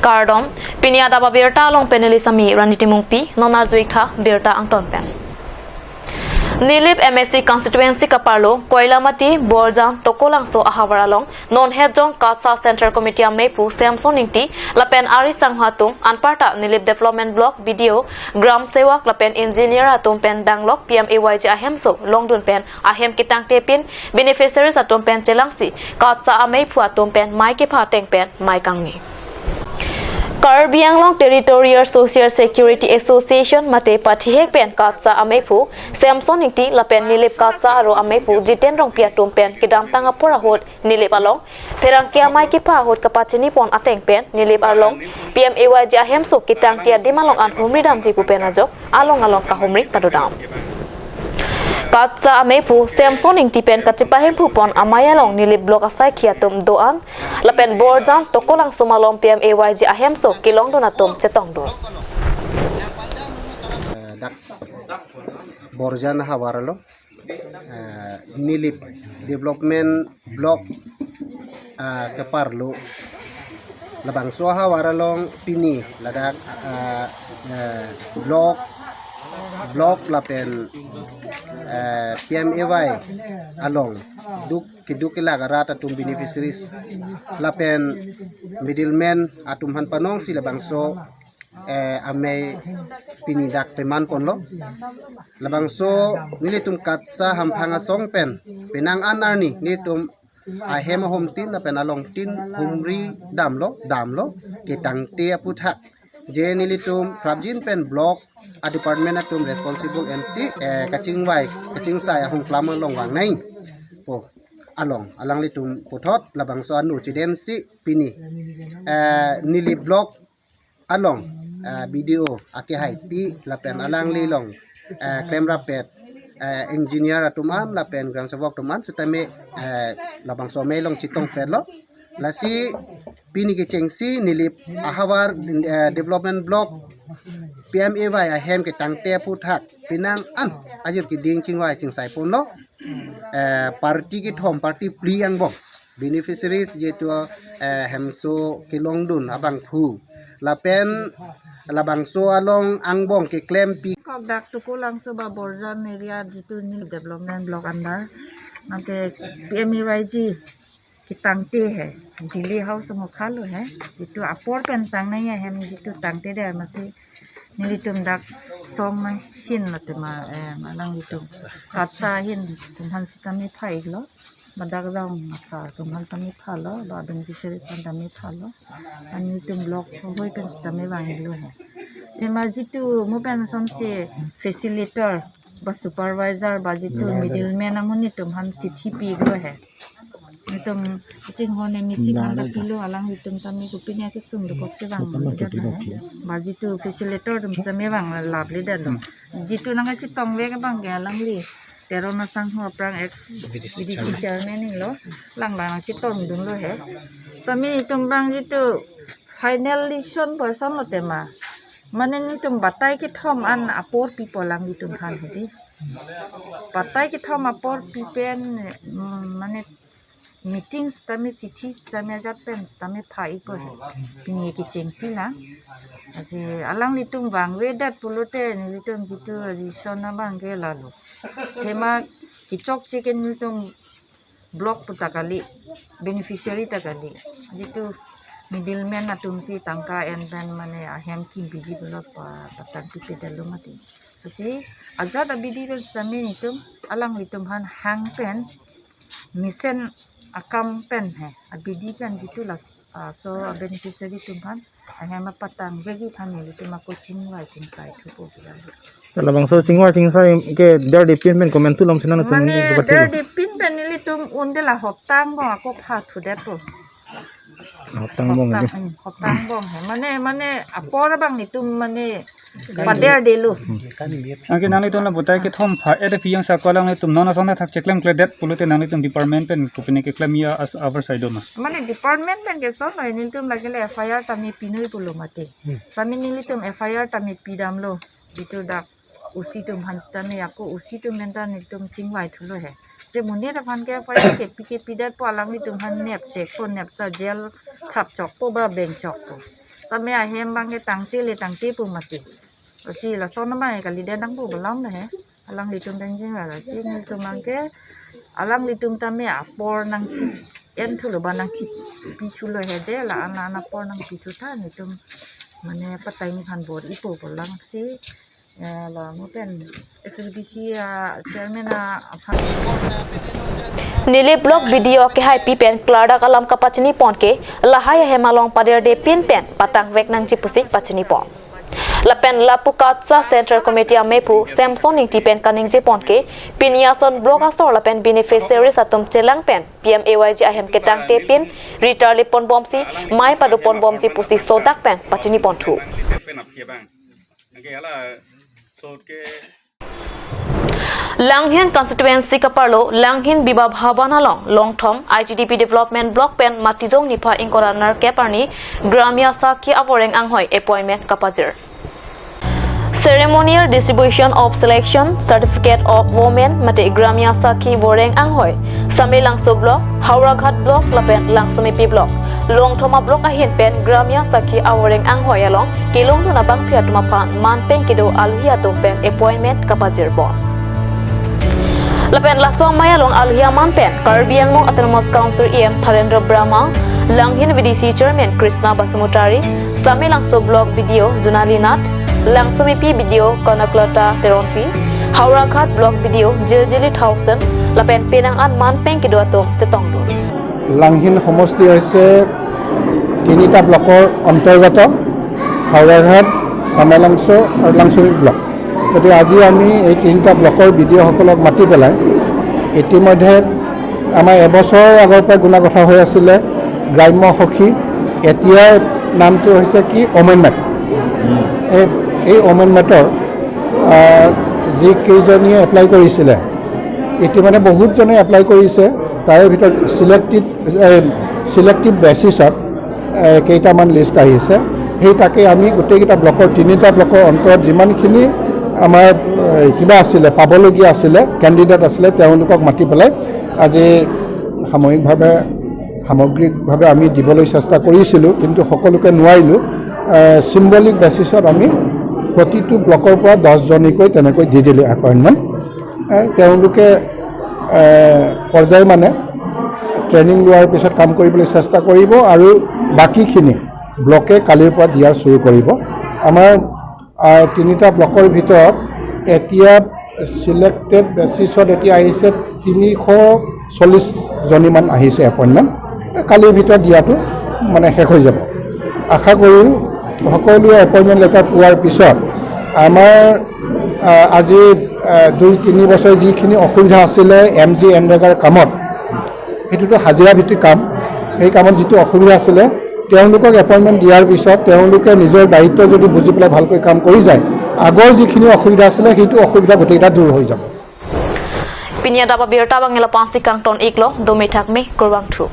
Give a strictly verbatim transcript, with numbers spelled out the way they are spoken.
Kardom, pini adap abirta along panelis ami Rani Timungpi, non arju-ik tha birta angton pen. Nilip M A C constituency kaparlo, Koilamati, Borjan, Tokolangso ahavar along, non hetjong KATSA Central Committee amephu Samson Ingti, lapen ari sangho atum, anparta Nilip Development Block, B D O, Gram Sevak, lapen engineer atum pen danglok P M A Y G ahemso longdun pen ahem ketangte pin beneficiaries atum pen chelangsi KATSA amephu atum pen mei kepha ateng pen mei kangni. Karbi Anglong Territorial Social Security Association mate pathihek pen KATSA amephu Samson Ingti lapen Nilip KATSA aro amephu Jiten Rongpi atum pen kedamtang apor ahut Nilip along pherangke amei kepha ahut kapachini pon ateng pen Nilip along P M A Y G ahemso ketangte adim along an humri damji pu pen ajok along along kahumri padodam. KATSA amephu Samson Ingti pen kachepahemphu pon amei along Nilip block asaikhi atum do-an lapen Borjan Tokolangso malom P M A Y G ahemso kelongdun atum chetongdun. Eh, dak Borjan havar along, eh, Nilip Development Block, ah, keparlo. Labangso ahavar along pini ladak, ah, eh, block, block lapen, eh, P M A Y along duk keduk kelak arat atum beneficiaries lapen middleman atum aphan panongsi labangso, eh, amei pini dak peman ponlo. Labangso nelitum KATSA hamphang asong pen penang an arni nelitum ahem ahomtin lapen alongtin humri damlo, damlo, ketangte aphuthak. Je nelitum prapjin pen block a department atum responsible ensi, eh, kachingvai, kachingsai ahung klam along vangnei. Po, along, alanglitum puthot labangso anu chidensi pini, eh, Nilip block along, eh, B D O akehaipi lapen alangli along, eh, klemrap-et, eh, engineer atum an lapen Gram Sevak atum an sitame, eh, labangso amei along chetongpetlo. Lasi pini kechengsi Nilip ahavar, eh, Development Block P M A Y ahem ketangte aphuthak penang an ajir keding chingvai chingsai ponlo. Eh, party kethom, party phli angbong beneficiaries jitu, eh, hemso kelongdun abangphu lapen labangso along angbong keklempi. Kok dak Tokolangso ba Borjan area jitu Nilip Development Block under, mate P M A Y G ketangte he, Delhi House mokha lo he, jitu apor pen tangnei ahem jitu tangtedet masi nelitum dak song ahin lo tema, eh, alanglitum KATSA ahin atum aphan sitame pha-iklo. Ba dak rong asar atum aphan tame phalo, ba beneficiary aphan tame phalo. An nelitum block hoi pen sitame vang-iklo he. Tema jitu mo pen asonsi facilitator, ba supervisor, ba jitu middleman amonit atum aphan chithi pi-iklo he. Nelitum chinghon M A C aphan ta pilo, alanglitum tame kopine akesung dokok si vangledet he. Ba jitu facilitator atum sitame vanglapledetlo. Jitu nangkachetongvek abang ke alangli Teron asangho aphrang ex V D C chairman lo, lang lang chetongdunlo he. Sitame itum abang jitu final decision boyson lo tema. Mane nelitum batai kethom an apor pipo alanglitum aphan hedi. Batai kethom apor pi pen, mm, mane meeting sitame, chithi sitame ajat pen sitame pha-ikpo he. Pini kechengsi lang. Lasi alanglitum vangvedet pulote nelitum jitu decision abang ke lalo. Tema kechokche ke nelitum block pu ta kali, beneficiary ta kali. Jitu middleman atum si tangka en pen mane ahem kimbiji pulo pa patang pipedetlo mati. Lasi ajat abidi pen sitame nelitum alanglitum aphan hang pen mesen akam pen he, abidi pen jitu laso, ah, so beneficiary atum aphan ahem apatangvekji aphan nelitum ako chingvai chingsai thupo pulo. Labangso chingvai chingsai ke der dipin pen komentu lom si nangtum mane ni bupati der lo. Dipin pen nelitum unde la hopta angbong ako pha thudetpo. Hopta angbong hopta, aja. Hmm, hopta angbong he. Mane, mane apor abang nelitum mane paderdetlo. Anke nanglitum la batai kethom pha-et aphi jongsi ako alanglitum non asonthak cheklemkledet pulote nanglitum department pen kopine keklem ya as abar saido ma. Mane department pen ke son lo, nelitum lake le F I R tame pinoi pulo mati. Hmm. Sitame nelitum F I R tame pidamlo. Jitu dak O C atum aphan sitame ako O C atum pen ta nelitum chingvai thulo he. Je monit aphan ke F I R kepi kepidetpo, alanglitum aphan nepchekpo, nepta jail thapchokpo ba bengchokpo. tame ahem abang ke tangte le tangte pu mati. Lasi lason abang ke kalidet nangpo belong na he. Alanglitum dang jing la lasi nelitum abang ke alanglitum tame apor nangchi en thulo ba nangchipi thulo he de la ana ana apor nangpi thu tha nelitum mane patai ni phan bor-ipo belong si. Eh, la mo pen X B D C a chairman aphan. Neli block B D O kehaipi pen klardak alam kapachini pon ke lahai ahem along paderde pin pen patangvek nangji pusi pachini pon. Lapen Lapu Katsa Central Committee amephu Samson Ingti pen kaningje pon ke pini ason block asor lapen beneficiaries atum chelang pen P M A Y G ahem ketangte pin ritar le pon bomsi mai pado pon bomji pusi sodak pen pachini pon thu. Langhin constituency kaparlo Langhin Biba Bhavan along longthom I G D P development block pen Matijong niphai ingkoi ra nerkep arni Gramya Sakhi avoreng anghoi appointment kapajir. Ceremonial distribution of selection certificate of women mate Gramya Sakhi voreng anghoi Samelangso block, Howraghat block lapen Langsomepi block, longthom ablock ahin pen Gramya Sakhi avoreng anghoi along kelongdun abangphi atum aphan manpeng kedo alohi atum pen appointment kapajir pon. Lapen laso amei along alohi aman pen Karbi Anglong Autonomous Council E M Tharendra Brahma, Langhin V D C Chairman Krishna Basumotari, Samelangso Block B D O Junali Nath, Langsomepi B D O Kanaklata Teronpi, Howraghat Block B D O Jiljili Thaosen, lapen penang an manpeng kedo atum chetongdun. Langhin সমষ্টি হৈছে তিনিটা ব্লকৰ অন্তৰ্গত, হাওৰাঘাট, চামেলাংছ' আৰু লাংচুমী ব্লক। গতিকে আজি আমি এই তিনিটা ব্লকৰ বি ডি অ'সকলক মাতি পেলাই ইতিমধ্যে আমাৰ এবছৰৰ আগৰ পৰা গুণা কথা হৈ আছিলে গ্ৰাম্য সখী, এতিয়াৰ নামটো হৈছে কি অমেনমেট। এই, এই অমেনমেটৰ, আহ, যিকেইজনীয়ে এপ্লাই কৰিছিলে, ইতিমধ্যে বহুতজনে এপ্লাই কৰিছে, তাৰে ভিতৰত ছিলেক্টিভ, এ, ছিলেক্টিভ বেচিছত, এ, কেইটামান লিষ্ট আহিছে। সেই তাকে আমি গোটেইকেইটা ব্লকৰ, তিনিটা ব্লকৰ অন্তৰত যিমানখিনি আমাৰ, এ, কিবা আছিলে, পাবলগীয়া আছিলে, কেণ্ডিডেট আছিলে, তেওঁলোকক মাতি পেলাই আজি সাময়িকভাৱে, সামগ্ৰিকভাৱে আমি দিবলৈ চেষ্টা কৰিছিলোঁ, কিন্তু সকলোকে নোৱাৰিলোঁ। এ, চিম্বলিক বেচিছত আমি প্ৰতিটো ব্লকৰ পৰা দহজনীকৈ তেনেকৈ দি দিলোঁ এপইণ্টমেণ্ট। এ, তেওঁলোকে, এ, পৰ্যায়ক্ৰমে ট্ৰেইনিং লোৱাৰ পিছত কাম কৰিবলৈ চেষ্টা কৰিব আৰু বাকীখিনি ব্লকে কালিৰ পৰা দিয়া চুৰু কৰিব। আমাৰ, আ, তিনিটা ব্লকৰ ভিতৰত এতিয়া ছিলেক্টেড বেচিছত এতিয়া আহিছে তিনিশ চল্লিছ জনীমান আহিছে এপইণ্টমেণ্ট। কালিৰ ভিতৰত দিয়াটো মানে শেষ হৈ যাব। আশা কৰোঁ সকলোৱে এপইণ্টমেণ্ট লেটাৰ পোৱাৰ পিছত আমাৰ, আ, আজি, আ, দুই তিনি বছৰ যিখিনি অসুবিধা আছিলে এম জি এনৰেগাৰ কামত, সেইটোতো হাজিৰা ভিত্তিক কাম, সেই কামত যিটো অসুবিধা আছিলে তেওঁলোকক এপইণ্টমেণ্ট দিয়াৰ পিছত তেওঁলোকে নিজৰ দায়িত্ব যদি বুজি পেলাই ভালকৈ কাম কৰি যায়, আগৰ যিখিনি অসুবিধা আছিলে সেইটো অসুবিধা গোটেইকেইটা দূৰ হৈ যাব। Pini adap abirta abang ila pensi kangton-iklo, dome thakme, kurvangthu.